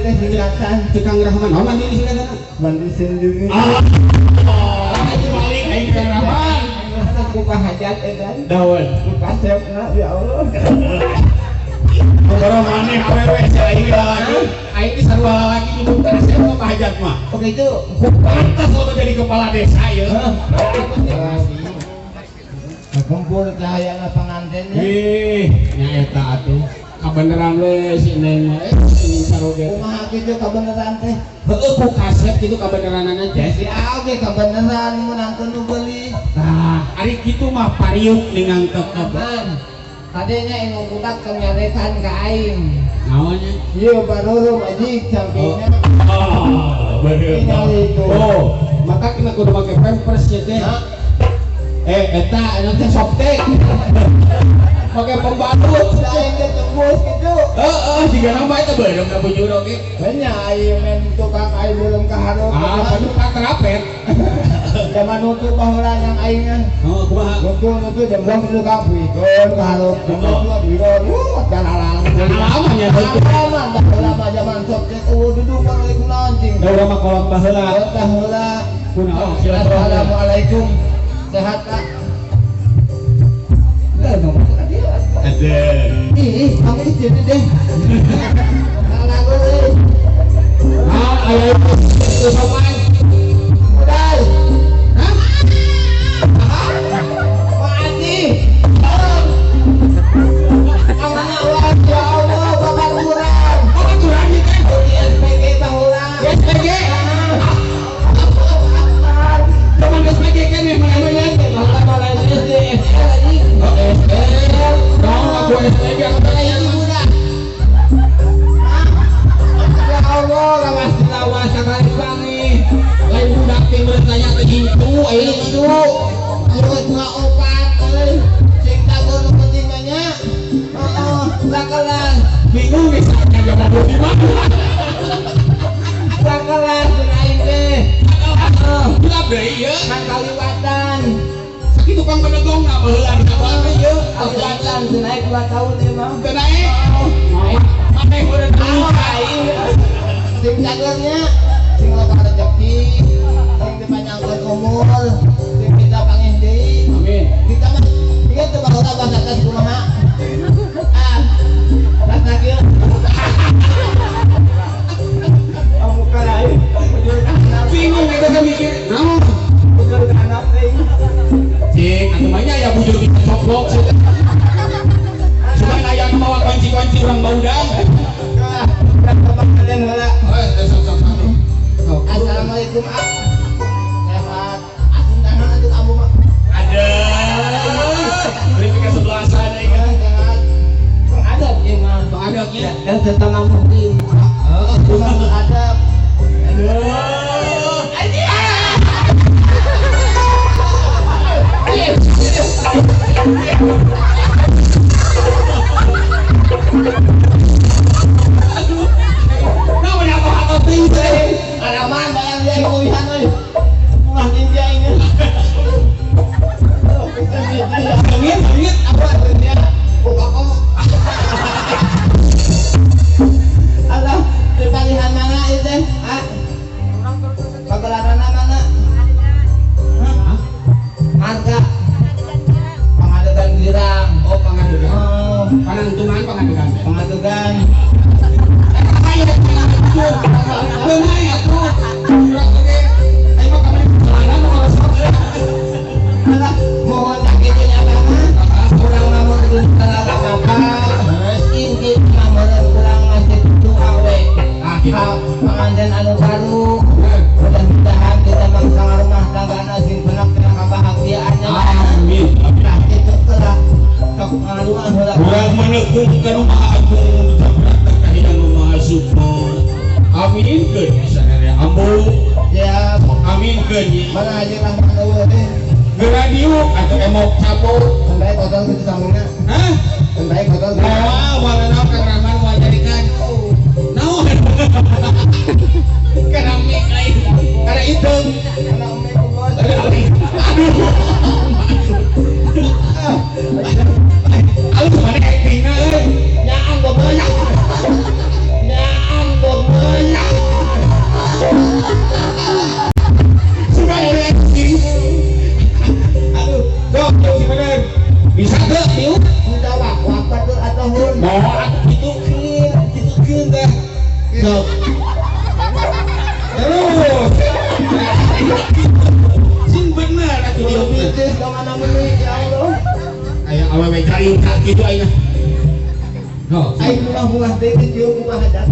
teh singkatan. Cek Kang Rahman, oh mandi di singkatan. Mandi sendiri. Ah, itu balik aing Kang Rahman. Ku hajat edan. Daun. Ku kasepna ya Allah. Boro maneh awewe si aing lalaki. Aing ge sarua lalaki nyebut kasep mah Pak Hajat mah. Oke itu. Ku pantas lo jadi kepala desa ya. Kumpul cahaya pengantinnya. Ih, nya eta atuh. Kabeneran we si Neng mah ini saroge. Kumaha kitu kabeneran teh? Heueuh ku kasep kitu kabeneranana teh. Si oge kabeneran meunangkeun nu beuli. Tah, ari kitu mah pariuk ningang tekep. Man, tadinya inu budak tong nyarekan ka aing. Naonnya? Ieu baru majik sampingna. Oh, bener. Oh, maka kena kudu make pampers ya teh. Eta anu teh softtek. Make pembalut. Aing teh tembus kitu. Heeh, jiga nama eta beureum da bujur oge. Nya aing men tukang aing beureum ka hareup. Ah, panu katrapet. Zaman nutup baheula yang aing mah. Oh, kumaha? Nutu jembrong tukang pikeun ka hareup. Jembrong pikeun. Wuh, dalalang. Lama nya teh. Lama baheula mah zaman softtek eueuh duduk bae kunaon cing. Da urang mah kolot baheula. Baheula. Kunaon silaturahmi. Assalamualaikum. Sehat, Kak? Lah, ngomong ka dia. Ada. Ih, kamu jadi deh. Salah euy. Ah, aya itu sopan. Udah. Hah? Pak Adi. Awan ya Allah, bapak kurang. Oh, kurang ieu teh. Di SPG baheula. SPG. Zaman SPG kan yang mana nya teh? Bapak lain SD, SL anjing. Oh, SL. Naon aku SPG aku Kayak ibu dah. Ya Allah, lawas lawas sakali bangi. Lain budak teh meureun tanya teh gitu ayeuna mah. Itu terus opat euy. Cing tagur nu penting mah nya. Heeh, sakelas. Bingung bisa jawab di mana. Sakelas jeung aing teh. Heeh, Gelap deui ieu. kan kaliwatan. Sakitu kang bedegong na baheula di kabar teh ieu. Kaliwatan teu naik 2 tahun ieu mah. Teu naik. Maneh meureun Aing. Sing cageur-nya, sing loba rezeki, sing dipanjangkeun umur, sing kita panggih deui. Amin. Kita mah ingat teu baheula bahasa tes kumaha? Ah, bahasa kieu. Kamu lain, bujur ka handap. Bingung eta teh mikir. Naon? Bujur ka handap teh. Cing, atuh mah nya aya bujur bisa coplok sih. Cuman aya nu mawa kunci-kunci urang baudang. Ah, tebak kalian heula. Eh, sok sok sok. Sok. Assalamualaikum, ah. Sehat. Asun tangan atuh kamu mah. Ada. Beri ke sebelasan aing. Sehat. Pengadab ieu mah. Pengadab nya. Dan setengah muhrim. Heeh, Cuma beradab. Aduh. Aduh. Nah, banyak apa teuing teh. Alaman bayang dia kulihan euy. Ulah tinggi aing. Sengit, sengit. Apa dia? Buka kok. Alah, dipalihan mana ieu teh? Ah. Pagelaranna mana? Hah? Harga Pangadegan Girang. Oh, pangadegan. Oh, Panangtungan pangadegan. Pangadegan. Ayo, beunai atuh. Urang oge. Ayo mah kamari perjalanan mau ngarosok. Alah, mohon sakitu nya mah. Urang mah mun geus apa. Inti mah meureun urang masih doa we. Ah, gitu. Ka panganten anu baru. Mudah-mudahan kita mangsa rumah tangga sing penak tina kabahagiaannya. Amin. Nah, kitu lah. Sok ngaluan heula. Urang menekung ka nu Maha Agung dijabrak ka Hyang Nu Maha Sukma. Amin keun sarerea ambung. Ya, Amin keun nya. mana aja Rahman eueuh teh. Geura diuk atuh emok cabut. Sampai kotor kitu sambungna. Hah? Sampai kotor. Moal moal naon Kang Rahman moal jadikan. Naon? Kana mik lain. Kana hideung. Kana umi ku bos. Aduh. Alus mana actingna euy. Nyaan boboy. Nyaan boboy. Sing bener atuh Kudu diuk. pitis ka mana meuni ya Allah. Aya awewe jaring ka kitu aing. No. Aing mah bunga teh kieu kumaha hajat.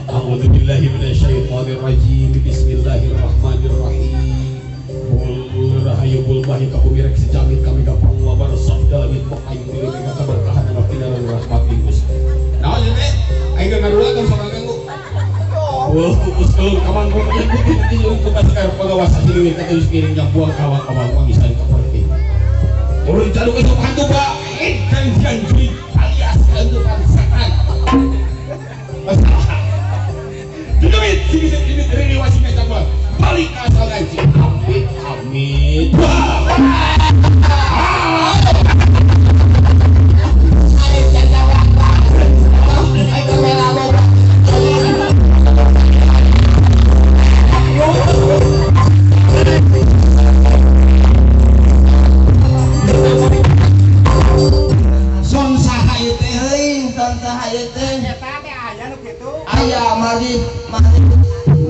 A'udzubillahi minasyaitonirrajim. Bismillahirrahmanirrahim. Bul rahayu bul bahi kabumirek sejamit kami gapang wabar sabda langit bok aing diri mega keberkahan dan tinaran rahmat Gusti. Naon ieu teh? Aing geus ngarula kan sok ganggu. Wah, kukus keluh kamang kukus pengawas diri kata kiring jambuang kawang-kawang pangisan kaperti. Urun jaluk itu hantu pak, kan janji alias hantukan setan. Dinamit, sini sini rini wasi kacang balik ke asal gaji. Amit amit. Son saha ieu teh heuing, son saha ieu teh. Eta teh aya nu kitu. Aya mari mari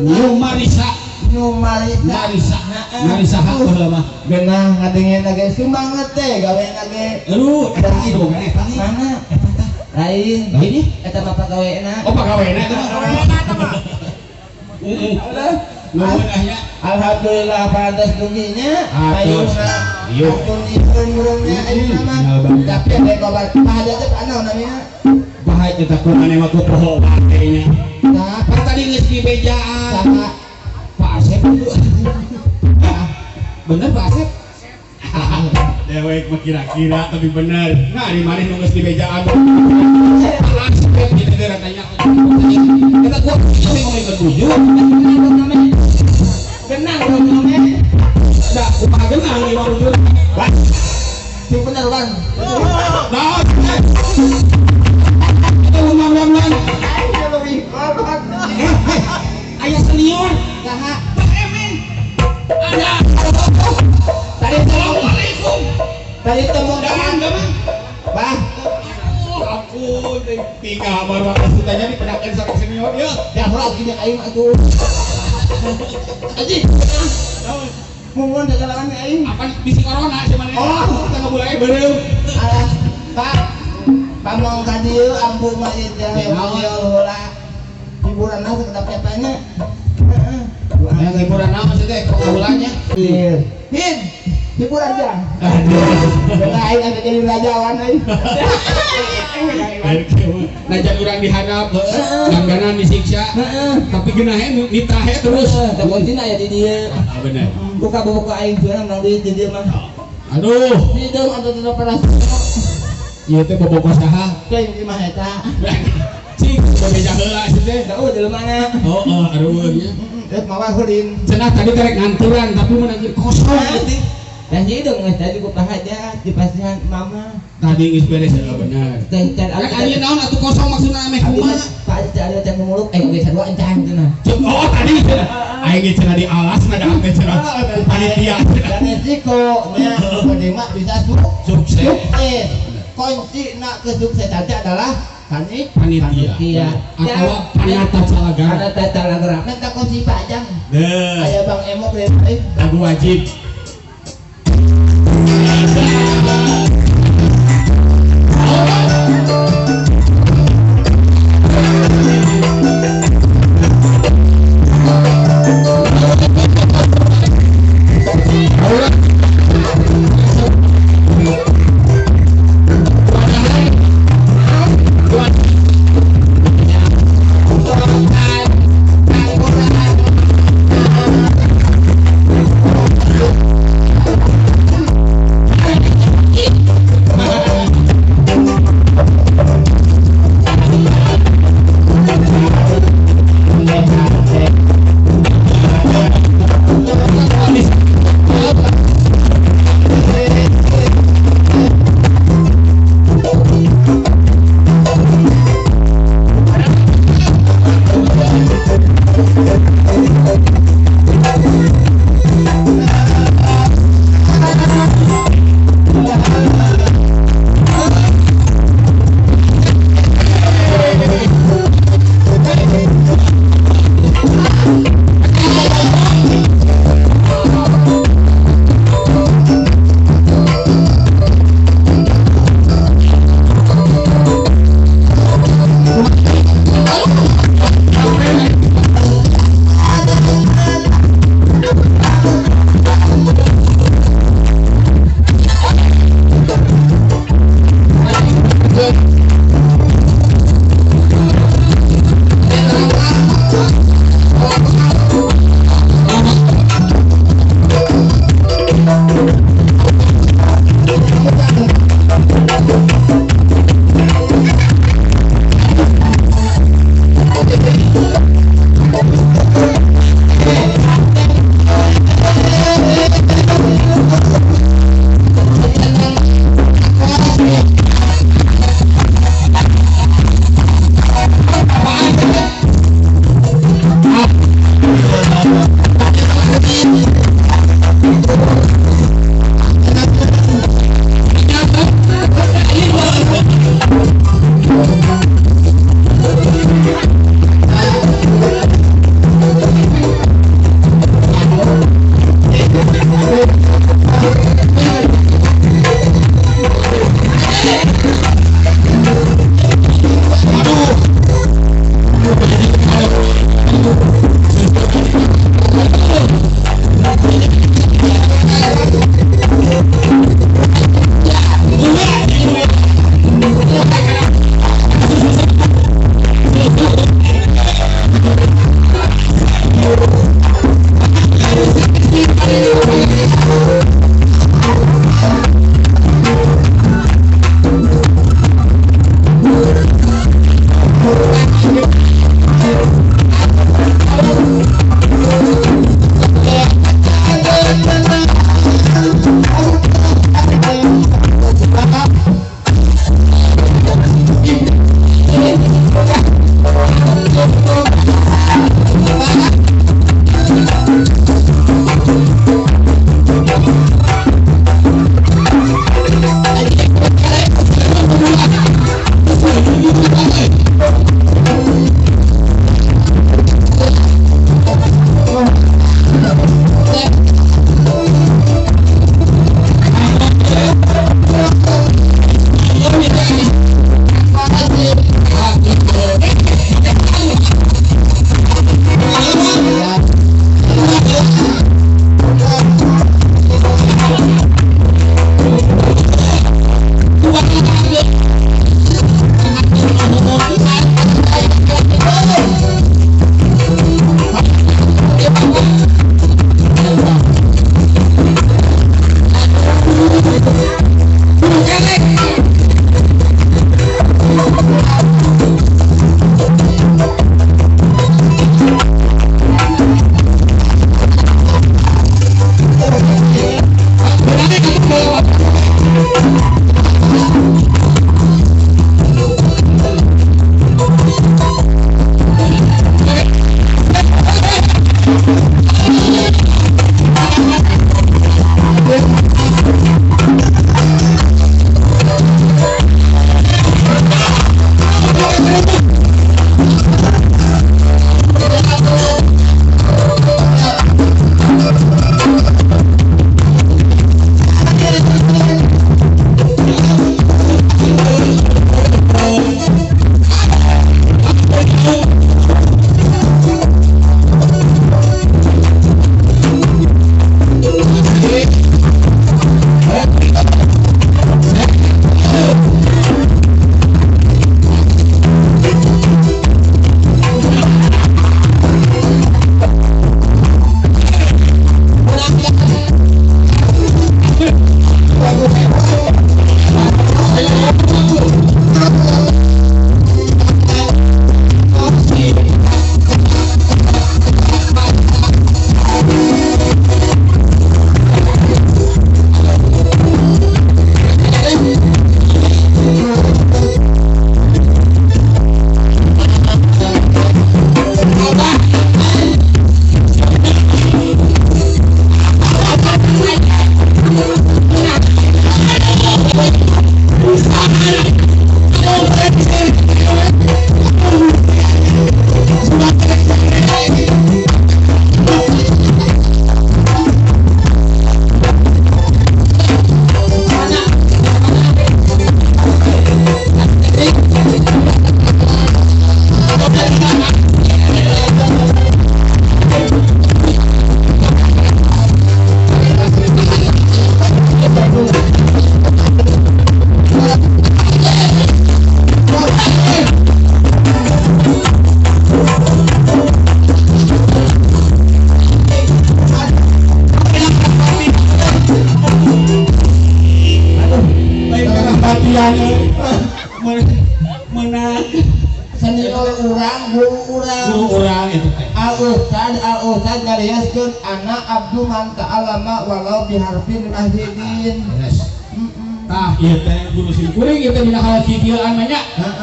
New Marisa, New Marisa. Marisa, Marisa hak baheula mah. Geunah ngadengena ge sumanget teh gawena ge. Aduh, eta ieu boga eta nih. Mana? Lain. Lain nih? Eta mah pagawena. Oh, pagawena eta mah. Eta mah. Heeh. Nuhun ah nya. Alhamdulillah parantos duginya. Atos. Ayeuna Ieu. atur murungnya ayeuna mah. Tapi ada kabar pahajat teh anu namina. Bahaya eta ku maneh mah ku poho wae nya. Tah, Pan tadi geus dibejaan. saha? Pak Asep itu. Bener Pak Asep? Dewek mah kira-kira tapi bener. Nah, di maneh nu geus dibejaan. Pak Asep di negara tanya. Eta gua sing ngomongkeun tujuh. Genang namanya. Da kumaha genang ieu mah bujur. Wah, Sing bener Bang. naon? Eta ulang-ulang. Aing leuwih kolot. Aya senior. Saha? Pak Emin. Ada. Tadi temu Assalamualaikum. tadi temu Damang, damang. Bah, Ampun, tiga baru aku tanya dipedakan sama senior ya. dah gini aing atuh. Aji. Mumun dagalawan aing. Apa bisi corona sih mana? Oh. Kita mulai beureum. Alah, Pak. Pamong ka dieu ampun mah ieu teh heula. Hiburan sakedap nya. Heeh. Yang hiburan naon sih teh kaulanya? Hin, hibur aja. Aduh. Dengan aing ada jadi rajawan aing. Nah, jangan urang dihadap, langganan disiksa, tapi genahe nitahe terus. Teh kuncina aya di dieu. Ah, bener. Buka buku aing jualan nang duit di dieu mah. Aduh, Hidung atau tetep peras. ieu teh bobogoh saha? Cing di mah eta. Cing, bebeja heula sih teh. Da jelema mana? Oh, oh, arueun nya. Eh mawa hulin. Cenah tadi terek nganturan tapi mun anjir kosong teh. Dan hidung geus tadi ku pahajat di pasihan mama. Tadi geus beres ya bener. Teh can Rek ayeuna naon atuh kosong maksudna ameh Abi kumaha? mah Pak Haji ada can muluk eh geus sarua encan cenah. Oh tadi cenah. Aing ge cenah di alas na da teh cenah. Panitia cenah. Dan resiko nya kudu mah bisa Sukses. sukses. Kunci nak kesuksesan teh adalah Panitia. panitia. Atau panata calagara. Panata calagara. Minta kunci Pak Jang. Deh. Aya Bang Emok deh. Lagu wajib. guru urang. Guru urang itu teh. Al ustad ngariaskeun ana abdu man ta'allama walau biharfin wahidin. Yes. Tah ieu teh guru sim kuring ieu teh dina hal kikieuan mah nya.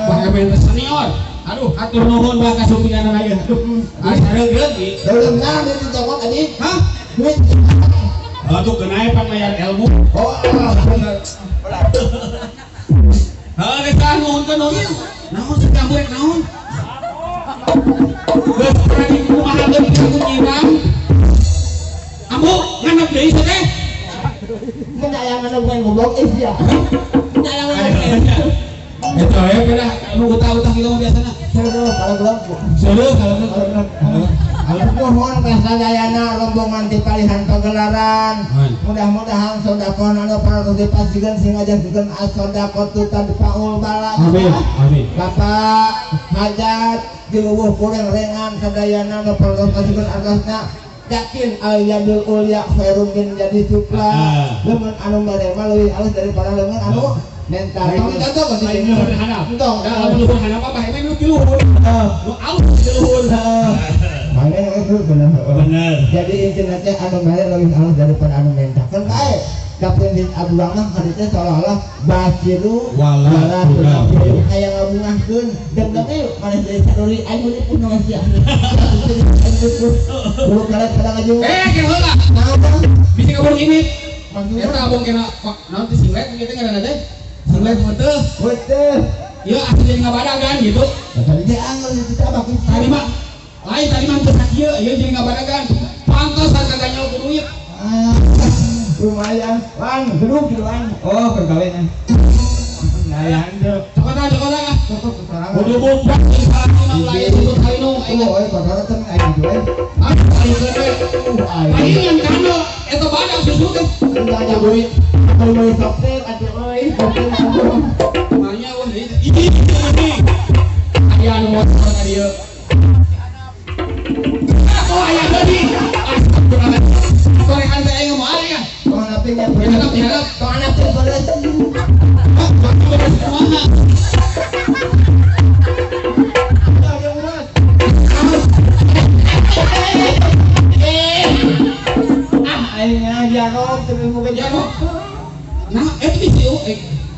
Wah teh senior. Aduh, hatur nuhun bah kasumpingan ieu. Aduh, ari sareugreun ieu. Leuleum naon di cokot tadi? Hah? Duit. Atuh keun pan mayar ilmu. Oh, bener. Heuh, geus tah nuhunkeun nuhun. Naon si jambu rek naon? Geus pernah dikumahakeun ku nyirang. Ambu nganep deui teh. Mun aya nganep main goblok ih sia. Mun aya nganep. Eta we pedah nu utah-utah kitu mah biasana. Seureuh kalau gelap. Seureuh kalau gelap. Nuhun ka sadayana rombongan di palihan pagelaran. Mudah-mudahan sedekah anu parantos dipasihkeun sing ngajengkeun as-sedekah tadfaul bala. Amin. Amin. Bapak hajat diluwuh kurang rengan sadayana anu parantos pasihkeun artosna. Yakin al-yadul ulya khairun min jadi sufla. Leungeun anu mere mah leuwih alus daripada leungeun anu menta. Tong contoh kok Lain luhur handap. Entong. Da lamun luhur handap apa emang nu ti luhur. Nu alus ti luhur. Mana itu bener. Bener. Jadi intinya teh anu mere leuwih alus daripada anu menta. Kan bae. Da prinsip Abdullah mah hadisnya seolah-olah basiru wala tunafiru. Aya ngabungahkeun deg-deg ieu maneh deui saduri aing meuni pun sia. Bulu karet kadang aja. Eh, ke heula. Naon tah? Bisi kabur ini. Maksudna? Eta abong kena naon teh singlet kitu ngaranna teh? Singlet mah teu. Heueuh. Ieu asli jadi ngabadagan gitu. Tadi teh angel itu teh abah Tadi mah lain tadi mah teu sakieu, ieu jadi ngabadagan. Pantesan kagak ku duit. Ah, lumayan. Wan, gedung gitu wan. Oh, pergawena. Lumayan tuh. Cokota cokota ah. Cukup kesorangan. Kudu budak jeung salaki mah ulah aya tutut halinung aing. Oh, euy, perkara teh aing gitu euy. Ah, aing we. Aing. Palingan kano eta badak susu teh. Enggak ada duit. Kalau beli sopir atuh euy, sopir atuh. Manya wah deui. Ih, ini. Aya anu motor ka dieu. Oh, aya deui. Astagfirullah. Sorehan teh aing moal ya. Tong anapin ya, Dihadap, dihadap. Tong anapin beres. Oh, beres kumaha? Udah, dia urus. Ah, aingnya jarob tapi bukan Jarob. Nah, itu bisi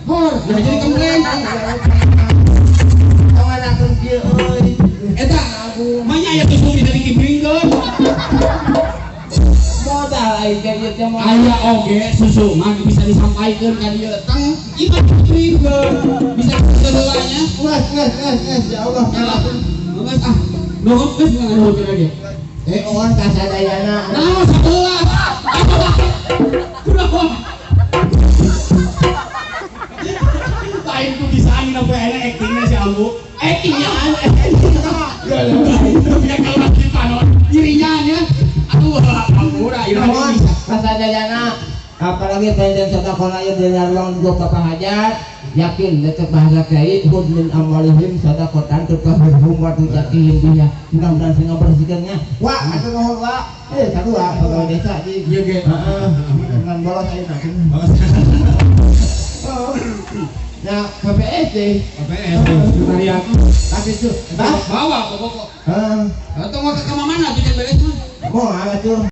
hor, nah jadi kemlen. Tong anapin kieu euy. Eta, manya aya susu bisa dikibringkeun. Modal aing teh ieu teh modal. Aya oge susu mah bisa disampaikan ka dieu. Tang ieu dikibringkeun. Bisa heula nya. Nges, nges, nges, nges, ya Allah. Geus ah. Nuhun geus nganuhunkeun lagi. Nuhun ka sadayana. Nah, sabelah. Kunaon? Lain ku bisaan dina poe ayeuna actingna si Ambu. Actingnya ya kalau di panon dirinya nya. Aduh, ampura ieu Nuhun bisa. ka sadayana. Apalagi pengen sedekah ieu di ruang gua Bapak Hajat. Yakin tetep bahasa kiai hud min amwalihim sedekatan tutahhirhum wa tuzakihim biha. Mudah-mudahan sing ngabersihkeunnya. Wah, atuh nuhun wa. Sarua pegawai desa di. Ieu ge. Heeh. Ngan bolos ayeuna. Nah, PPS deh. PPS sekretariat. Tapi itu, bah. Bawa pokok. Heeh. Atau mau ke mana bikin beres mah? Mau atuh.